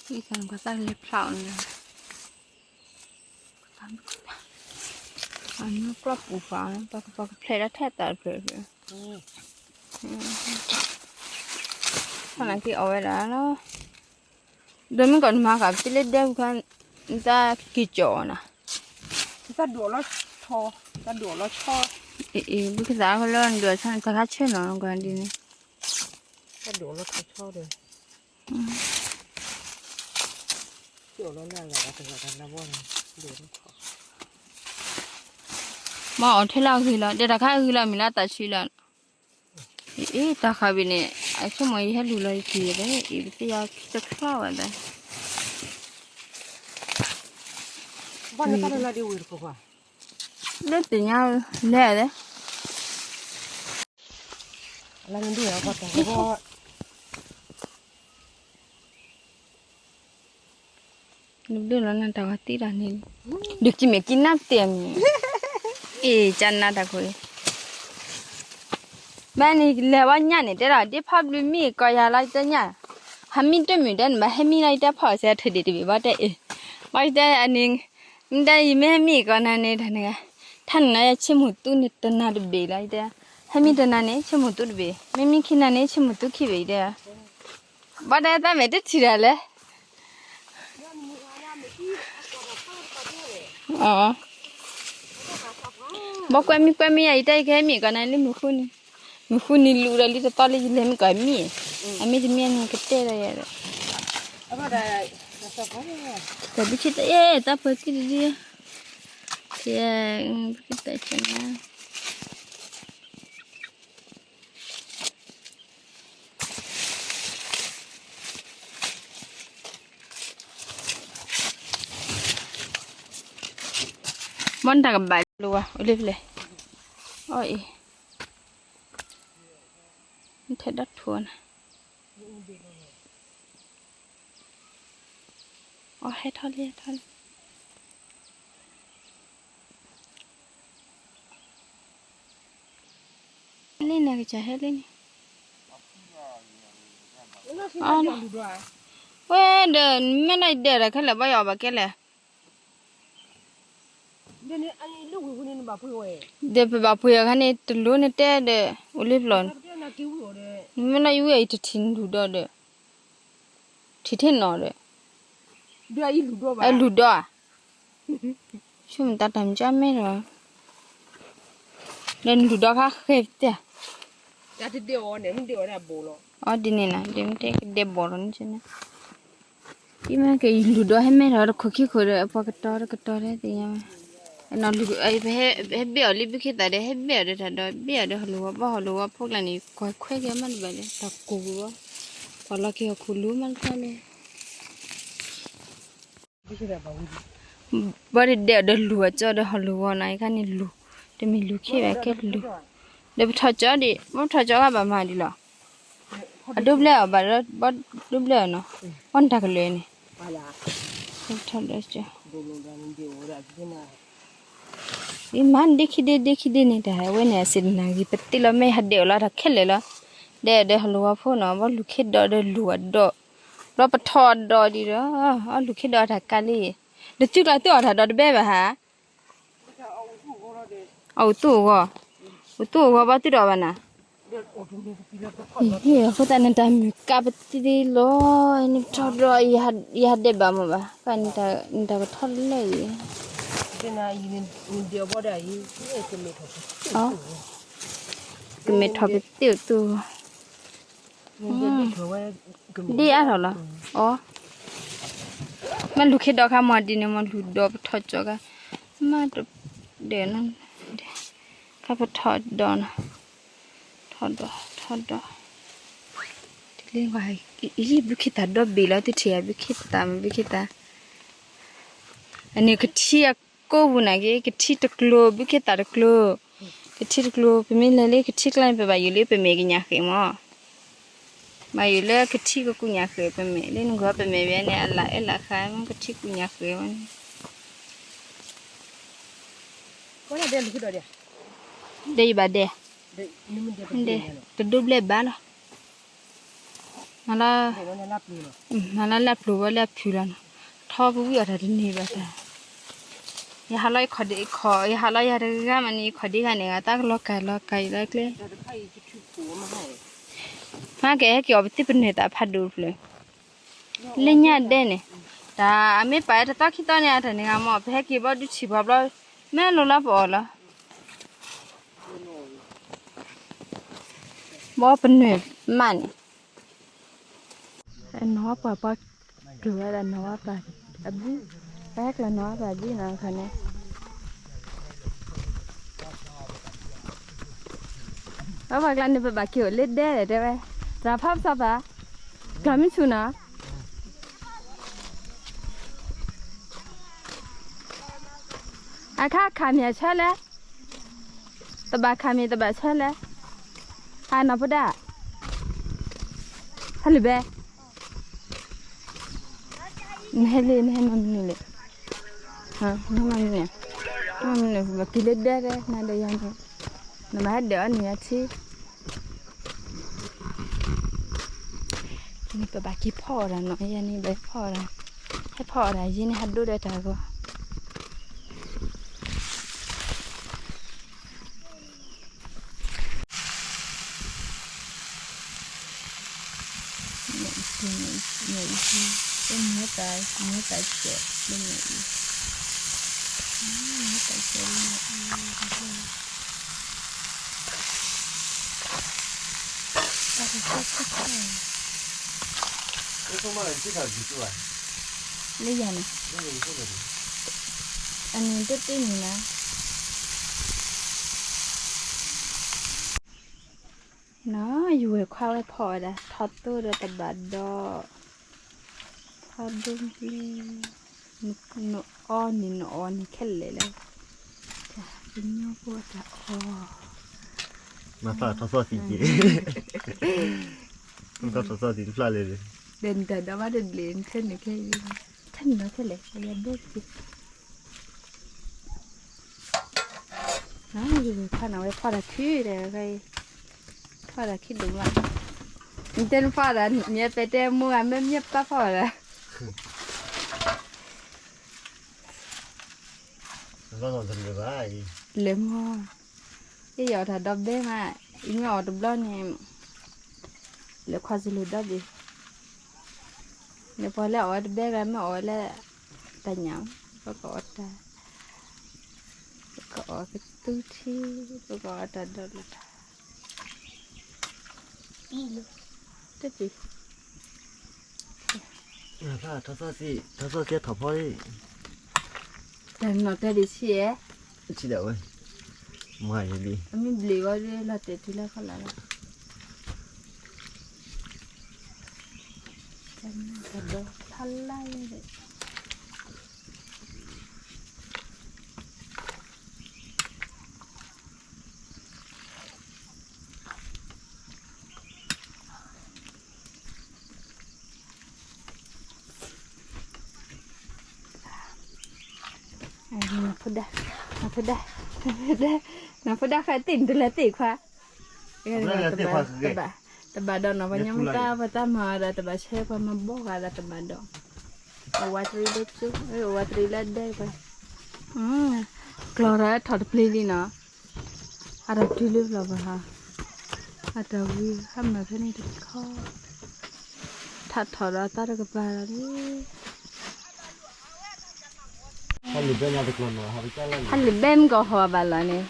နကသၣ်လဲၤဖျါအီၤန့ၣ်, အနၢ်ကျီၢ်ပူၤဖး, ပကပီၤကဖျဲးဒၣ်ထဲသးတဖျၢၣ်ဖျၢၣ်, ဖးနက့ၤအီၣ်ဝဲဒၣ်လီၤ, ဒီးမ့ၢ်ကီးနမၤဃာ်ပတလၢဒဲပူၤခါ, နတၢ်က့ၤကၠီၤအီၤနၤ, တၢ်ဒိးလီၤဆီ, တၢ်ဒိးလီၤဆီ, အ့ ဘုခသးလၢနဒိးဆီန့ၣ် တခါဆၢနီၤနကွၢ်ဒ်န့ၣ်, တၢ်ဒိးလီၤဆီဆီဒီး မ့ၢ်အီၣ်ထဲလၢအဂ့ၤလီၤ, ဒီးတၢ်ခါအဂ့ၤလီၤ မ့ၢ်လၢတၢ်ဆံးလီၤ, အ့ တၢ်ဃာ်ဘ့ၣ်န့ၣ်, အဆိကမိၣ်ယဟဲလူၤလီၤယက့ၤယဲၢ်, အ့ ပသ့ၣ်ယၤတချီဝဲသး, လၢသ့ၣ်ညါလဲၣ်, နဘျုးလီၤနတၢ်ဝဲသံတၢ်န့ၣ်, ဒုးကံမ့ၢ်ကံနၢ်ပတဲာ်မ့ၢ်, အ့ၣ် ကနၣ်တၢ်ခိၣ်အံၤ, ဘၣ်န့ၣ်လဲၤဝဲညၣ်န့ၣ် တဲဒၣ်ဒ်ဖးဘျုးမံၣ်ကီးယၤလီၤ ယတဲညၣ်, ဟးမံတမုာ်ဒဲးန့ၣ် ဘၣ်ဟဲမံလီၤ ယတဲဖီၣ်စဲးထုးဒံးတဘ့ၣ်ဘၣ်တဲအ့ၣ်, ဘၣ်ယတဲအန့ၣ်, မ့ၢ်တဲယမ့ၢ်ဟဲမံကီးနၤန့ၣ် တၢ်နၤယဆ့မိၣ်သူန့ၣ်တနၤတဘ့ၣ်လီၤ ယတဲ, ဟဲမံတနၤန့ၣ် ဆ့မိၣ်သူတဘ့ၣ်, မ့ၢ်မံခံနၤန့ၣ် ဆ့မိၣ်သူခံဘ့ၣ် ယတဲ ဘၣ်တဲတၢ်မဲာ်တထံၣ်တၢ်လဲၣ်, ဘၣ်ကွဲမံကွဲမံယၤ ယတဲယကဟဲမံကီးနၤလၢမုၢ်ဃုန့ၣ်, မုၢ်ဃုန့ၣ်လူၤဒီးလံတသီလၢယလဲၤမံကီးမံ, အမ့ၢ်တမံန့ၣ်ကတဲဒီးယၤဒီး, တၢ်ဘုခ့တၢ်အဲၣ် တၢ်ပှဲၤကံၣ်တဒု, ကဲ, ဘုခ့တၢ်ကနါ မ့ၢ်တၢ်ကဘၣ်လိာ်ဝဲ အိၣ်လၢဖဲလဲၣ်, အီၣ်အံၤ, ထဲဒၣ်ထူနၤ, အီၣ်ဟဲထီၣ်လံထီၣ်လံ, လံန့ၣ်ကစၢ်ဟဲလံန့ၣ်, ဝဲဒီး မ့ၢ်နဒဲးဒီးခဲလၢာ်ဘၣ်ယီၤဘၣ်ကဲလဲၣ်, ဒီးပဘၣ်ပှ့ၤအခါန့ၣ် တလိၣ်နတဲဒီး အိၣ်လၢပျီၢ်, မ့ၢ်နယဝံၣ်အံၤတထံၣ်နလူၢ်ဒီးဒီး, ထံၣ်ထ့ၣ်နီၤဒီး, အလူၢ်ဒီးဧါ, ဆိကမိၣ်တၢ်တၢ်မုၢ်ကၢ်မဲဒီး, ဒီးနလူၢ်ဒီးခါဃဲၤပတဲ, အီၤဒ်န့ၣ်နၤ ဒ်မ့ၢ်တဲကဒဲးဘီၣ်လီၤန့ၣ်, ဒ်မ့ၢ်ကလူၢ်ဒီးဟဲမဲထီၣ်တခိၣ်ခံခိၣ်ဒီး အပှၤကတီၤတကတီၤဒီးသ့ၣ်ညါဝဲ, ဟဲဘ့ၣ်အီၤလံဘုခ့သၣ်ဒီး ဟဲဘ့ၣ်အီၤဒီးတၢ်ဒီး ဘ့ၣ်အီၤဒီးဟီၣ်လိာ်ဝီ ဘၣ်ဟီၣ်လိာ်ဝီဖိကျါန့ၣ် ကွၢ်ခွဲက့ၤမးတဘၣ်ဒီး တၢ်ကိၢ်ဝီ, ပှၤလီၤက့ၤဟီၣ်ခိၣ်လူၤမးတခါလဲၣ် ဘၣ်တဒဲးအီၤဒီးလူၤအကၠီဒီးဟီၣ်လိာ်ဝီနီၤ အခါန့ၣ်လူၤ, တမ့ၢ်လူၤခ့ဘၣ်ကဲလူၤ, ဒီးပထီၣ်ကၠီဒံး ပထီၣ်ကၠီဂၤဘၣ်မၤဒံးလီၤ, အဒိဘျဲၣ်အီၤဘၣ်ဒီး ဘၣ်ဒိဘျဲၣ်အီၤနီၤ, ပှၤတၢ်ကလုာ်န့ၣ်, ပထီၣ်ဒီးကၠီ ဒ်မၤဒ့ခံဒ့ဒ့ခံဒ့န့ၣ် တၢ်ဝဲန့ၣ် အစံးတနၤဂ့ၤ ပတ့လီၤမ့ၢ်ဟးဒဲးအီၤလီၤတၢ်ခဲလၢာ်လီၤ, ဒဲးဒီးဟီၣ်လိာ်ဝီဖိနီၤ ဘၣ်လူၤခ့ဒီးဒီးလူၤအဒီး, ဘျီပထီၣ်အဒီးဒံးဒီး, အီၣ်လူၤခ့ဒီးတၢ်ကါလံ, တစုကျါသုအီၣ်တၢ်ဒီးတဘဲဘၣ်ဟါ အအိၣ်သူၣ်အဂီၢ်, အိၣ်သူၣ်အဂီၢ်ဘၣ်သုဒီးဘၣ်နၤ, အဃိသတးနတၢ်မုၢ်ကါပတ့လီၤ, နထီၣ်ဒီး ယဟးဒဲးဘၣ်မ့ၢ်ဘၣ်, နတၢ်ကထီၣ်လၢအံၤ, ကမဲာ်ထီၣ်ပတ့ၢ်အိၣ်သူၣ်အဂီၢ် ဒ်အါထီၣ်လီၤ, အီ, မ့ၢ်လူၤခ့ဒီးခါမီၤဒ်န့ၣ် မ့ၢ်လူၤဒီးပထီၣ်ကၠီခါ, မ့ၢ်တဒဲးနီၤ, ခါပထီၣ်ဒီးနီၤ, ထီၣ်ဒီး ထီၣ်ဒီး, တလ့ကွၢ်, ယဘုခ့သၣ်ဒီဘ့ၣ်လီၤ သုထံၣ်ယဘုခ့သၣ်မ့ၢ်ဘုခ့သၣ်, အန့ၣ်ကထံအကိးပူၤနာ်က့ ကထံတကျိၤ ဘုခ့သၣ်တကျိၤ, ကထံတကျိၤ ပမ့ၢ်လဲၤလၢကထံကျါန့ၣ် ပဘၣ်ယိၣ်လၢပမဲာ်ကညးဃဲၤမး, ဘၣ်ယိၣ်လၢကထံကကူညးဃဲၤပမဲာ် လၢနဂီၢ်ပမဲာ်ဘၣ်န့ၣ် အလၣ်အဲၣ်လၣ်ဃါ မ့ၢ်ကထံကူညးဃဲၤဝဲန့ၣ်, ဒဲးယဘၣ်ဒဲး, တဒိဘျဲၣ်ဘၣ်လီၤ. မၤလၢ, မၤလၢလၢပျိၤဝဲလၢအဖုလီၤနီၤ, ထီပဝံၣ်အီၤတၢ်တန့ၢ်ဘၣ်တၢ်, ယဟးလီၤယခီၣ်ဒ့ခီၣ် ယဟးလီၤယၤတဂၤမးန့ၣ် ယခီၣ်ဒ့ဂၤန့ၣ် ဂၤတၢ်ကလီၤကၤလီၤကၤအံၤလၢကျဲ, မၤကဟဲက့ၤအီၤပသ့ၣ်ပနွဲၢ်သးဖးဒိၣ်တဖျၢၣ်, လၢညါဒဲးန့ၣ်, တၢ်အမ့ၢ်ပာ်ဝဲတသီခံသီန့ၣ် အတၢ်န့ၣ်ဂၤမ့ၢ် ပဟဲက့ၤဘီဒုးထံၣ်ပှၤဘျီ, မ့ၢ်လိၤလၢပအီၣ်လီၤ ဘီပနွဲၢ်မးန့ၣ်, နီၢ်ပှၤပှၤကျၢၤဝဲဒၣ်နီၢ်ဝါပၢ်အဘု, ပဟဲကျၢၤနီၢ်ဝါပၢ်အဘုနီၤခီန့ၣ်, ပှၤပှၤကျၢၤန့ၣ် ပဘၣ်က့ၤအိၣ်လၢဒဲဒဲးတဲဝဲ, သရၣ်ဖီပစီၤပၤ, ကျၢၤမုၢ်ဆူၣ်နီၤ အခါခးမ့ၢ်အဆၢလဲၣ်, တဘၣ်ခးမ့ၢ်တဘၣ်ဆၢလဲၣ်, ဟးနီၢ်ဖိဒၣ်, ဟဲလံာ်ဘဲ, နဟဲလံာ် နဟဲမၤမနုၤလဲၣ်, နဟဲမၤမနုၤ, မၤမနုၤ ပက့ၤလၢဒဲဒဲ နၤဒီးယၤန့ၣ်, နမၤဟဲဒၢးအီၣ်န့ၢ်ယၤထံ န့ၣ်ပဘၣ်က့ၤဖီအီၣ်တၢ်နီၤ ယဲန့ၣ်ဘၣ်ဖီအီၣ်တၢ်, ဟဲဖီအီၣ်တၢ်ယဲန့ၣ် ဟးဒိဒီးတၢ်ဂီၤ, မ့ၢ်တၢ်, မ့ၢ်တၢ်ကဲးလၢန့ၣ်အံၤ, မ့ၢ်တၢ်ကဲးလၢန့ၣ်အံၤ လၢယၤန့ၣ်, အန့ၣ်တတ့ၢ်န့ၣ်နၤ, နီၤ ယဝဲၢ်ခွါဝဲဖီအီၣ်ဒၣ် ထီၣ်သိဒီးတဘၣ်ဒီး, ထီၣ်ဒိၣ်မ့ၢ်, နအီၣ်န့ၣ် နအီၣ်န့ၣ်ခဲလၢာ်လၢ, ကညီဖိတၢ်အီၣ် မၤဖျါထီၣ်သီၣ်သံက့ၤ, မၤဖျါထီၣ်သီၣ်သံတဖျါလၢာ်, ဒီးနတၢ်ဒီးဘၣ်တဘျ့ နထဲန့ၣ်ခဲအံၤ, ထဲန့ၣ်ဒီးခဲလၢာ် အယၤဒိၣ်က့ၤ, ယဝဲၢ်ခွါန့ၣ်ဝဲဖီတၢ်ခုဒီး, ဖီတၢ်ခုဒိၣ်မး, နတဲနဖီတၢ် မ့ၢ်ပဲာ်တဲမိၢ်ဂၤ မ့ၢ်မ့ၢ်ပၢ်ဖီတၢ် လဲၤမီၢ်, ယအီၣ်တၢ်ဒီဘ့ၣ်မး, ယမ့ၢ်အီၣ်တဘျီန့ၣ်, လဲၤခွါစလိၤဒီဘ့ၣ်, န့ၣ်ပှၤလၢအီၣ်ဝဲတဘ့ၣ်ဂၤ မ့ၢ်အီၣ်ဝဲလၢ, တၢ်ညၣ်, ပကအီၣ်တၢ်, ပကအီၣ်ကသူထံ, ပကအီၣ်တၢ်ဒီးလၢတၢ် တပံၤ, ထီၣ်သီၣ်သ့ ထီၣ်သီၣ်သ့ထီၣ်ဖီလံ, တၢ်နီၢ်တဲဒံးဆံးဧါ, ဆံးဒၣ်ဝဲ, မ့ၢ်ယဘံ, အမ့ၢ်ဘျ့းဝဲဒၣ်လီၤတဲာ်တုၤလၢခီလာ်လီၤ, တၢ်ဒီဖျါလၢ်လၢ် နဖိဒၣ်, နဖိဒၣ်, နဖိဒၣ်, နဖိဒၣ်ဃဲတ့ၢ်နတလဲၤတ့ၢ်ခွါ, တဘၣ်, တဘၣ်ဒီးနီၤ ပှၤညီမတၢ် ပတၢ်မၤဒီးတဘၣ်ဆဲ ပှၤမၤဘီၣ်ဂၤဒီးတဘၣ်ဒီး, အဝးတရံးလၢကၠိ, အဝးတရံးလၢဒဲပှၤ, ကျီၢ်ဒီးထီၣ်တပျ့ၤလံနီၤ, အတၢ်တုၤလၢပျီပဟါ, အတၢ်ဝံၤ ဟးမၤဖဲန့ၣ်တခီ, ထးထီၣ်ဒီးအသးတကပၤလီၤန့ၣ်, ဟဲလံာ်ဘဲမ့ၢ်ကဟီၣ်ဘၣ်လီၤန့ၣ်,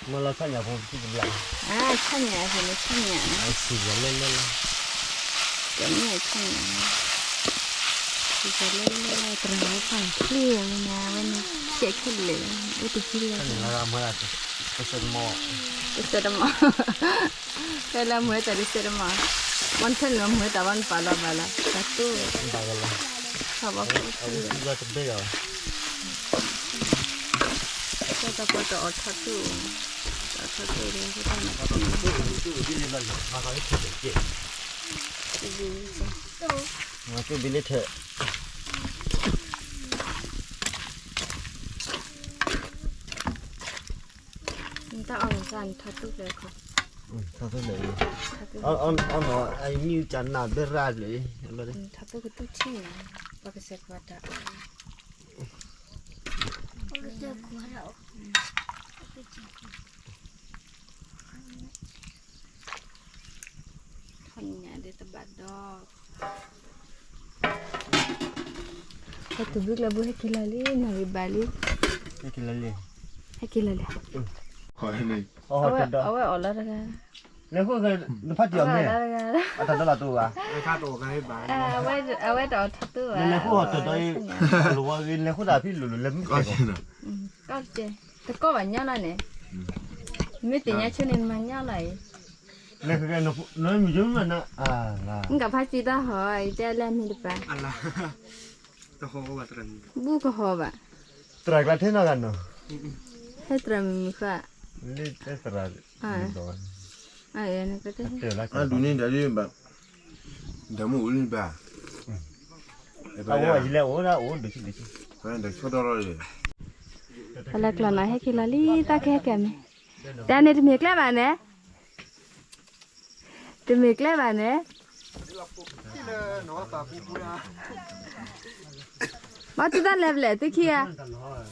မ့ၢ်လီၤဆၣ်ညါဖိပထံၣ်တဘျီ, ဆၣ်ညါအဃိန့ၣ် ဆၣ်ညါ, ဆံးလၢလၢလၢ, ကမ့ၢ်ဆၣ်ညါ, ဆံးလၢလၢလၢ တရၢ်ပာ်ချံဝဲန့ၣ် ဝဲန့ၣ် ဆဲးခဲလၢာ်, အိၣ်တကံလၢ, တစဲးတမီၢ်, တစဲးတမီၢ်, ဖဲလၢမုၢ်တၢ်တစဲးတမီၢ်, မ့ၢ်ထဲန့ၣ်မုၢ်တၢ်ဘၣ်နပာ်လီၤဘၣ်လီၤ, တၢ်တိၢ်, တၢ်ဘၣ်ကလီၤ, တၢ်ဘၣ်ကလီၤ, တၢ်ပတအီၣ်ထီၣ်တိၢ်, တၢ်ထီၣ်တိၢ်ဒီး မၤတိၢ်ဘံလ့ထဲ, နတၢ်အီၣ်လီၤသၣ်နထီၣ်တိၢ်ဖျဲၣ်ခီ, ထီၣ်သိၣ်လၢာ်အံၤ, အမ့ၢ်ကနၣ်ဘဲရၣ်လၢာ်အံၤ, ထီၣ်သိၣ်ကတူၢ်ထံၣ်န့ၣ်, ပှၤကစဲးပှၤတၢ်အီၣ်, ထီၣ်ညါဒ်တဘၣ်ဒီး ဟဲတုၤဘျုးကျဲဘိဟဲက့ၤလီၤလံ နီၢ်ဂ့ၤဘၣ်လံ, ဟဲက့ၤလီၤလံ, ဟဲက့ၤလီၤလံ, အဝဲအီၣ်လီၤတဂၤ, လဲၤဃိ နဖးတံၢ်အီၤမ့ၢ်, အတၢ်ဒီးလီၤတိၢ်ဘၣ်, အဝဲတအီၣ်ထီၣ်တိၢ်ဘၣ်, လဲၤဃိအီၤတဒီးအံၤ, လဲၤဃိသးဖံးလိၤလိၤ လဲၤမုၢ်ကဲၤ, တကီၢ်ဘၣ်ညီလီၤန့ၣ်, မ့ၢ်သ့ၣ်ညါဆိန့ၣ်မၤညီလီၤအံၤ, နမ့ၢ်ယိမနၤ, မ့ၢ်ကဖးစံးတၢ်ဟီ, ယတဲလၢအမံၤတပၤ, ဘူၣ်ကဟီဘၣ်, သရၣ်ကျါထဲနီၢ်ဂၤနီၤ, ဟဲသရၣ်မုၣ်မုၣ်ဃၣ်, လၢသရၣ်, အဒုးန့ၣ်ဒၣ်ဒ်ဘၣ်, ဒီးမုၢ်အိၣ်လံဘၣ်, အဝဲလဲၤအိၣ်ဒၣ်အိၣ်ဒုးဆံဒုးဆံ, ဒီးဆိဒီလီၤ, ပလဲၤကျီၢ်နီၤ ဟဲက့ၤလီၤလံ တၢ်ကဟဲက့ၤမ့ၢ်, တၢ်န့ၣ်တမ့ၢ်ကျဲဘၣ်န့ၣ်, တမ့ၢ်ကျဲဘၣ်န့ၣ်, ဘၣ်သုတၢ်လဲၤဘျဲၣ်သုခံဂၤ,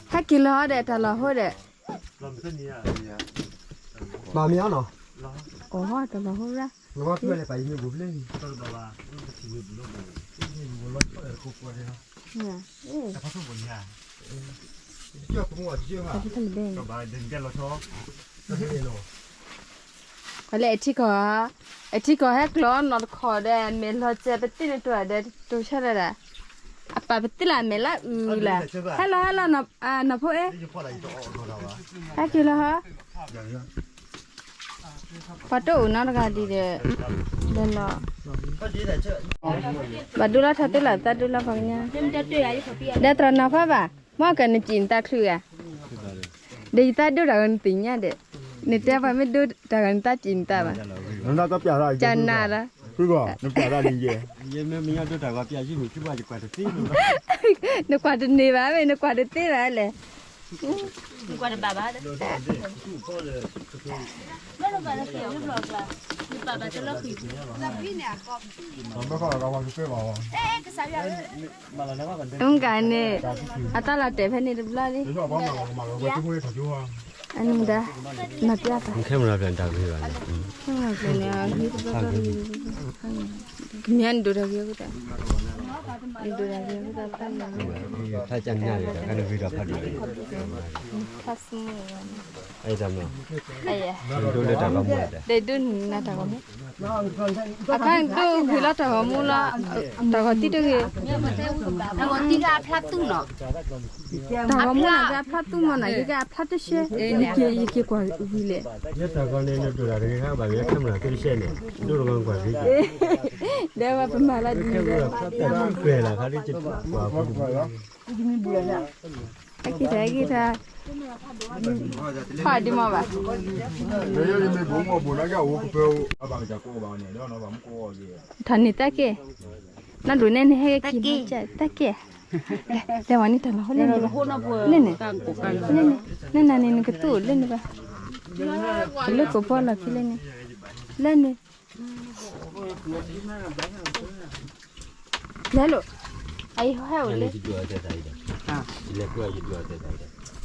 ဟဲက့ၤလီၤဒီးတၢ်လီၤဟိဒီး, မၤမ့ၢ်အီၤနီၤ, အိၣ်တၢ်လီၤဟိရၣ်, နဝဲဖုလဲၤပာ်ယမ့ၢ်ဘူးဖျၢၣ်န့ၣ်, ပှၤလၢအထံကီၢ်, အထံကီၢ်ဟဲကျီၢ်နီၢ်တခီဒီး မဲာ်လီၤစဲးပတ့ၢ်န့ၢ်တၢ်ဒီး တိၤဆၢတၢ်ဒၣ်, အပာ်ပတ့ၢ်လၢမဲာ်လၢအုၣ်လၢ, ဟဲလီၤဟဲလီၤ, နီၢ်ဖိအ့ၣ်, ဟဲက့ၤလီၤဟီ, ပှၤတအိၣ်နီတဂၤဒံးဒီး, လဲၤလီၤ, ဘၣ်ဒိလီၤထီၣ်သ့လီၤ သးဒိလီၤပှၤကညီ, ဒီးသရၣ်နီၤဖးဘၣ်, မ်ကနစံးနတၢ်ချုးဂၤ, ဒီးယသးဒိတၢ်ဂီၤနသ့ၣ်ညါဒီး, နတဲပှၤမ့ၢ်ဒိတၢ်ဂီၤနသးစံးနတၢ်ဘၣ်, ကနၤဒီး, နကွၢ်တန့ၢ်ဘၣ်မ့ၢ် နကွၢ်တသ့ဘၣ်လဲၣ်, မ့ၢ်ကန့ၣ်, အတၢ်လီၤတဲာ်ဖဲန့ၣ်တဘျီလံ, အနဒၣ်, မၤပျၢ်ပၢ်, ခဲမုၢ်လီၤပျၢ်န့ၣ်တၢ်ဂ့ၤဘၣ်န့ၣ်, ခဲမုၢ်လီၤပျၢ်န့ၣ်, ကမ့ၢ်နဒိၣ်တၢ်ဂ့ၤအဃိသတး, နဒိၣ်တၢ်ဂ့ၤအဃိသတး, ဖးကနၣ်လံတၢ်ကနဂ့ၤဒီးဖးဒိၣ်, ဖးစမုၢ်, ဒဲးဒိၣ်နၤတၢ်ဂီၤမူ, အခါဒိၣ်ဂ့ၤလီၤတၢ်ဂီၤမူလီၤ, တၢ်ဂီၤတံၢ်တဂ့ၤ, တၢ်ဂီၤတံၢ်ဂ့ၤအဖျါသူၣ်နီၤ, တၢ်ဂီၤမူန့ၣ်ကဲအဖျါသူၣ်မးနီၤ, ယကဲအဖျါတရှဲ, ယက့ၤကွၢ်ဝံၤလဲၣ်, ယတၢ်ဂီၤန့ၣ်နဒိၣ်တၢ်တဂ့ၤခါဘၣ် ယခဲမုၢ်လီၤတရှဲန့ၣ်, ဒိၣ်တဂီၤကွၢ်ဂ့ၤ, ဒီးဝဲပမၤလီၤဒ်န့ၣ်, ကျဲလီၤခါဒ်, ဟဲက့ၤထီၣ်ဟဲက့ၤထီၣ်, ဖးဒံးမးဘၣ်, ထီၣ်န့ၢ်တၢ်က့ၢ်, နဒိၣ်နဲန့ၣ်ဟဲက့ၤ, တၢ်က့ၢ်, လဲၤဝဲန့ၣ်တၢ်လီၤဟိန့ၣ်, လဲၣ်န့ၣ်, လဲၣ်န့ၣ်, လဲၣ်နၤန့ၣ်နကသူၣ်အိၣ်လၢန့ၣ်ဘၣ်, လၢကိးပီလီၢ်ခံလဲၣ်န့ၣ်, လဲၣ်န့ၣ် လဲၤလိာ်, အအံၤဟဲအိၣ်လၢ, လၢတၢ်ဆၢန့ၣ်ဘၣ်နၤ, မ့ၢ်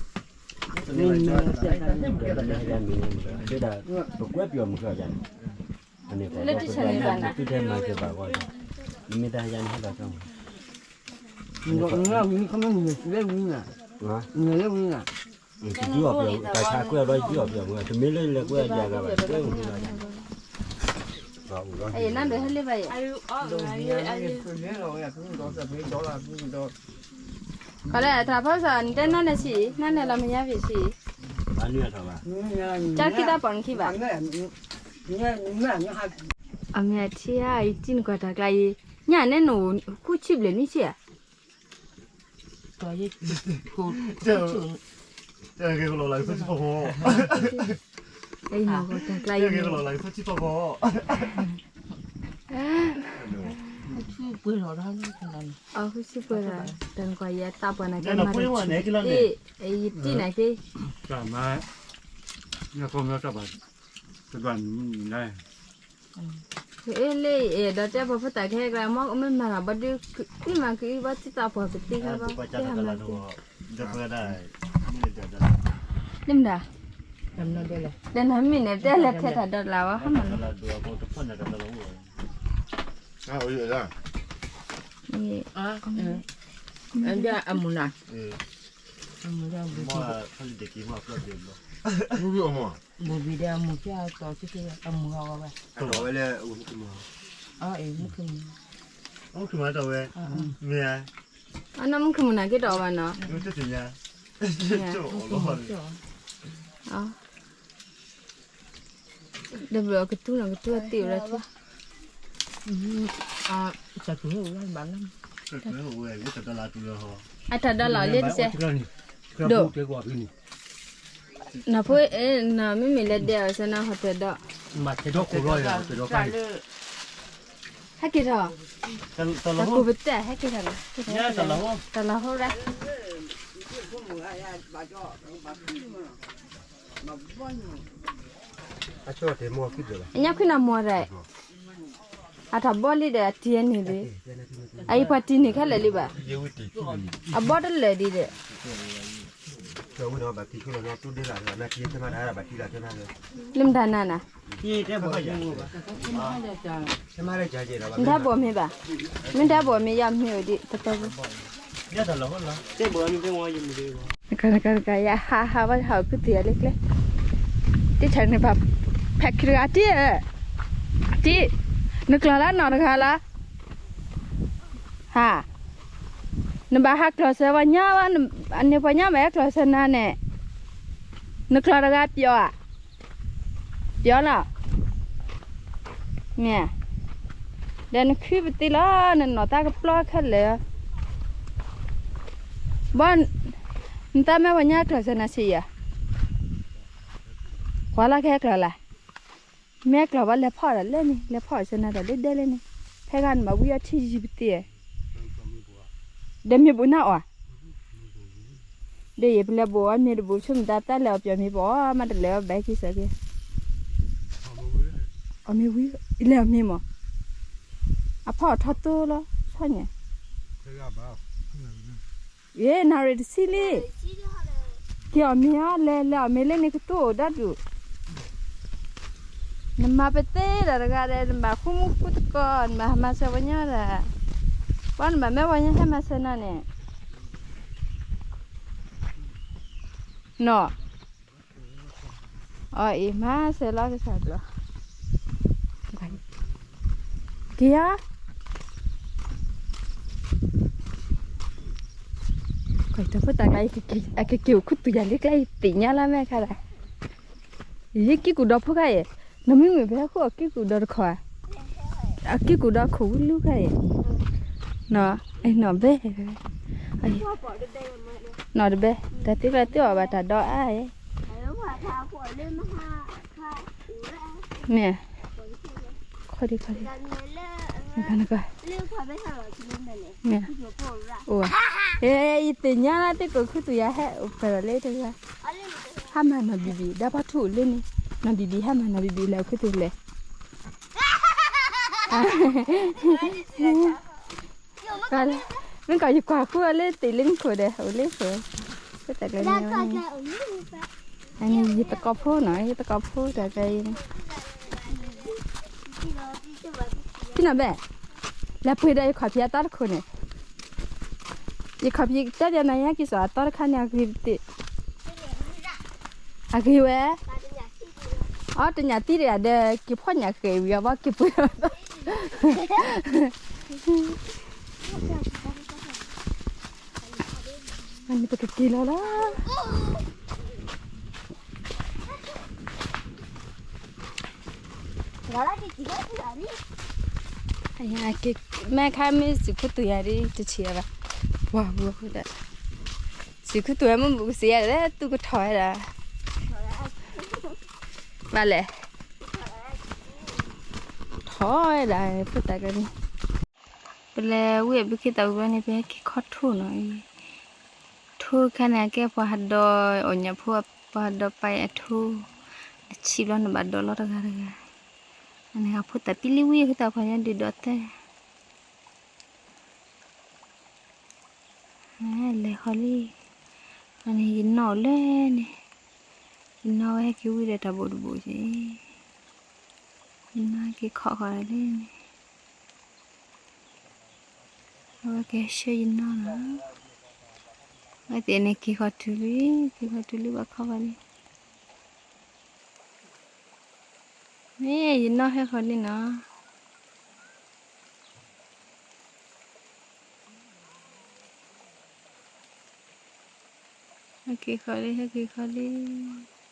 တၢ်ယၤန့ၣ်ဟဲဘၣ်, တၢ်ဆါကွဲးဘျီယုၢ်အီၣ်ပျီမူ, တမ့ၢ်လၢလဲၤကွဲးယၤဂၤဘၣ်, ကွဲးမူဘၣ်, နဒိၣ်ဟဲလၢဘၣ်ယဲၢ်, ကီးလၢအထးဖီစၢ် နတဲနါနဲၣ်ဆံး, နါနဲၣ်လီၤမညါဖံးဆံး, ကၢ်ခံတၢ်ပိာ်နခံဘၣ်, အမ့ၢ်အထံဧါ, ယတံၢ်နကွၢ်တၢ်ကျါအံၤ, ညၣ်နဲနအိၣ်ဃုဆံဘျဲၣ်နွံဆံဧါ, တၢ်ဂ့ၢ်ကလီၤလၢကဆၢထံဖီဖီ, တၢ်ဂ့ၢ်ကလီၤလၢကဆၢထံဖီဖီ, အဃုဆံပှဲၤဒီး တၢ်နကွၢ်ယဲအသးပှၢ်နၤကဲမၤတၢ်ဆူၣ်, ယတံၢ်နၤက့, တၢ်မၤ, ညၣ်ကီမ့ၢ်တၢ်ဘၣ်, တဘၣ်နၤ အ့လ့အဲၣ်ဒိးတဲပှၤဖိသၣ်ခဲကလါ မ့ၢ်မၤဂၤဘၣ်ဒုး အံၤမၤကအံၤဘၣ် တံၢ်သးပှၢ်ပသံခါဘၣ် တဟါမၤက့ၤ လၢမတၤ ဒီးနမ့ၢ်န့ၣ် တဲလဲၤထဲတၢ်ဒီးလၢဝဲဟါမၢ်နီၤ အမူနၤ အမူနၤ ဘူးဘံဒီးအမူကတီၤ အမူဂၤဝဲ အဝဲလၢ မုၢ်ခံမူ မုၢ်ခံမူ မုၢ်ခံမူ မုၢ်ခံမူနၤက့ၤဒီးအီၤဘၣ်နီၤ ဒီးဘျီကတူၢ်နီၤ ကတူၢ်အတံၢ်ဝဲဒၣ် အတၢ်ဒီလီၤလၢတစဲး ဒိၣ် နဖိ နမ့မ့ၢ်လဲၤဒဲးအီၤဆၢနၤဟီၣ်တဲာ်ဒီး ဟဲက့ၤထီၣ် တၢ်ကူပတဲ ဟဲက့ၤထီၣ် တၢ်လီၤဟိရၣ် အညါခွံနၤမီၢ်ဒဲး အထးဘီလံဒီးအတံၤန့ၣ်လံ အအံၤပှၤတံၤန့ၣ်ခဲလၢာ်လံဘၣ် အဘီတလၢာ်ဒံးဒီး လၢမတၤနၤနၤ နထါဘိးမ့ၢ်ဘၣ် မ့ၢ်ထါဘိးမ့ၢ်ယမ့ၢ်အိၣ်ဒံး တတီဘိ နကနကနက ယဟးဟးဝဲဟးအိၣ်ခူသူၣ်ယၤလၢကျဲ တံၢ်ထဲန့ၣ်ပၤ ဖဲခံတဂၤတံၢ်ဧၢ တံၢ် နကျီၤလၢနီၢ်တဂၤလီၤ ဟါ နဘၣ်ဟးကျီၤစၢၤပှၤညီဝဲ န့ၣ်ပှၤညီဘၣ်ဟဲကျီၤစၢၤနၤန့ၣ် နကျီၤတဂၤပျီၤဧါ ပျီၤလီၤ မ့ၢ် ဒီးနခုပသံလီၤ နနီၢ်သးကပျီခဲလၢာ် ဘီ နသးမ့ၢ်ပှၤညီကျီၤစၢၤနၤဆံးယၤ ကွၢ်လီၤကဟဲကျီၤလၢ် မ့ၢ်ကျီၤဘၣ်လဲၤဖီၣ်ဒီးလဲၣ်န့ၣ် လဲၤဖီၣ်စၢၤနၤဒီးလဲၣ်ဒဲလဲၣ်န့ၣ် ဖဲဂၤနဘၣ်ဝံအီထံယံၤပသံ ဒီးမ့ၢ်ဘူးနၢ်အီၤ ဒီးယပလဲၤဘူးအီၤမ့ၢ်တဘူး ဆိကမိၣ်သးတၢ်လဲၤအီၤပျီၤမ့ၢ်ပအီၤ မ့ၢ်တလဲၤအီၤဘၣ်က့ၤစၢၤက့ၤ အီၤမ့ၢ်ဝံ လဲၤအီၤမ့ၢ်မး အဖီၣ်အထီတိလီၤ ဆီညါ ယဲ နၣ်ရံၣ်တဆံလံ က့ၤအီၤမ့ၢ်ဧါ လဲၤလဲၤအီၤမ့ၢ်လၢန့ၣ်ကတိၤအိၣ်ဒၣ်ဒူၣ် နမၤပသ့ဒီးတဂၤဒီး နဘၣ်ဃူမူဃူသကိး နဘၣ်မၤစၢၤပှၤညီဒီး ပှၤနဘၣ်မ့ၢ်ပှၤညီဟဲမၤစၢၤနၤန့ၣ် နီၢ် အီၤအံၤမၤစၢၤလီၤကစၢ်ကျီၤ က့ၤဧါ ကီၢ်တၢ်ဖိတၢ်ကျါ အကက့ၤအိၣ်ခူသူၣ်ယၤလံကျါ ယသ့ၣ်ညါလၢမဲာ်ခါဒၣ် ယကံၢ်ကူၣ်ဒီးဖိခါအံၤ နမ့မ့ၢ်ဖဲခိၣ်အကံၢ်ကူၣ်ဒီးတခီဧါ အကံၢ်ကူၣ်ဒီးခိၣ်ဝံလူခါအံၤ နီၢ် နီၢ်ဘဲ နီၢ်တဘဲ တၢ်သ့ၣ်ဖျါသ့ၣ်အီၤဘၣ်တၢ်ဒီအါအံၤ မ့ၢ် ခီဒံခီဒံ နကနက မ့ၢ် အိၣ် ယသ့ၣ်ညါလၢသ့ၣ်ကိးခူသူၣ် ယၤဟဲအိၣ်ပၢၢ်ဒီးလၢတဂၤ ဟါမၢ်နီၢ်ဘံဘံ ဒီးပှၤထူၣ်အိၣ်လၢန့ၣ် နီၢ်ဘံဘံ ဟါမၢ်နီၢ်ဘံဘံ လဲၤအိၣ်ခူသူၣ်လဲၣ် မ့ၢ်ကီးယကွၢ်ဃုအီၤလၢသ့ၣ်လၢမူခိၣ်ဒီး အိၣ်လၢဃိာ် တၢ်ကျဲန့ၣ် အန့ၣ်ယသကိးဖိနီၤ ယသကိးဖိတၢ်ကျဲအံၤန့ၣ် ဖံနီၢ်ဘဲ လဲၤပှ့ၤဒီးယခီၣ်ဖံးအသီတခိၣ်န့ၣ် ယခီၣ်ဖံးတဲဒ်နၤ ယဟဲက့ၤစိာ်အသီတခါန့ၣ် အဂ့ၤတသ့ အဂ့ၤဝဲ အီ တညၣ်သံတဂၤဒီး က့ၤဖီၣ်ညၣ်ဃဲၤဝံၤအီၤဘၣ်က့ၤပှ့ၤ အန့ၣ်ပကက့ၤလီၤလီၤ မ့ၢ်ခါမ့ၢ်စူၤခူသူၣ်ယၤဒ်တထံၣ်ဘၣ် ပှၤဝဲဒၣ် စူၤခူသူၣ်ဝဲမ့ၢ်ဘူးကစံးယၤဒီး သူကထီၣ်ဝဲဒၣ် ဘၣ်လဲၣ် ထီၣ်ဝဲဒၣ် ဖိသၣ်ကန့ၣ် ပလဲၤဝံၤအဘုခ့သးဝံၤဘျီန့ၣ် ပဟဲက့ၤခီထိၣ်နီၤ ထိၣ်ခါန့ၣ် အကဲပှၤဟးဒီး အီၣ်ညၣ်ဖိ ပှၤဟးဒီးပာ်အထိၣ် ဆံးဘျီနဘၣ်ဒိးလီၤတဂၤတဂၤ, အန့ၣ်အဖိသၣ်ပံလံဝံအဃိသတး ပှၤညါဒုးဒိးသၢ, လဲၤဃီလံ, အန့ၣ်ယနီၢ်အိၣ်လၢန့ၣ်, ယနီၢ်ဝဲဟဲက့ၤဝံဒီးတၢ်ဘိၣ်တဘိၣ်က့ၤ, ယနီၢ်ဟဲက့ၤခီဃီၤလၢန့ၣ် အဝဲကဆှၢယနီၢ်နီၤ, အဝဲသ့ၣ်န့ၣ်က့ၤဃီၤတုၤလံ, က့ၤဃီၤတုၤလံဘၣ်ခီဘၣ်လံ, မ့ၢ်ယနီၢ်ဟဲဃီၤလံနီၤ, ဟဲက့ၤဃီၤလံ ဟဲက့ၤဃီၤလံ.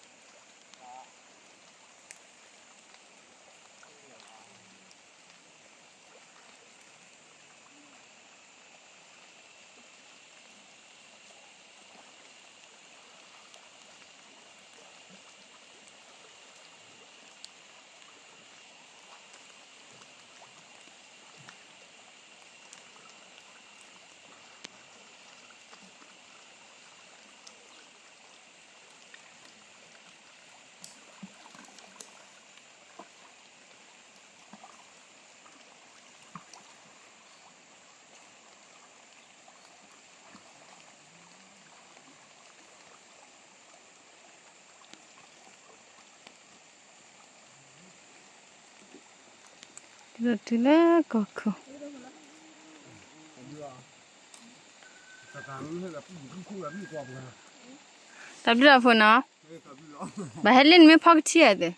တုၤလၢကီၢ်ခိၣ်, တၢ်ဘျုးအဖိနီၤ, ဘၣ်ဟဲလၢနမ့ၢ်ဖီကထံဧါသ့ၣ်,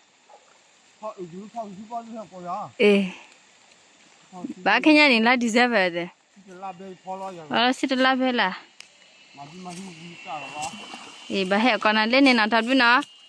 အ့ၣ်, ဘၣ်ခဲညါန့ၣ်လါ December သ့ၣ်, အစံတလါဖဲလၢ်, အ့ၣ် ဘၣ်ဟဲအကီးနၤလၢန့ၣ်နီၤ တၢ်ဘျုးနီၤ.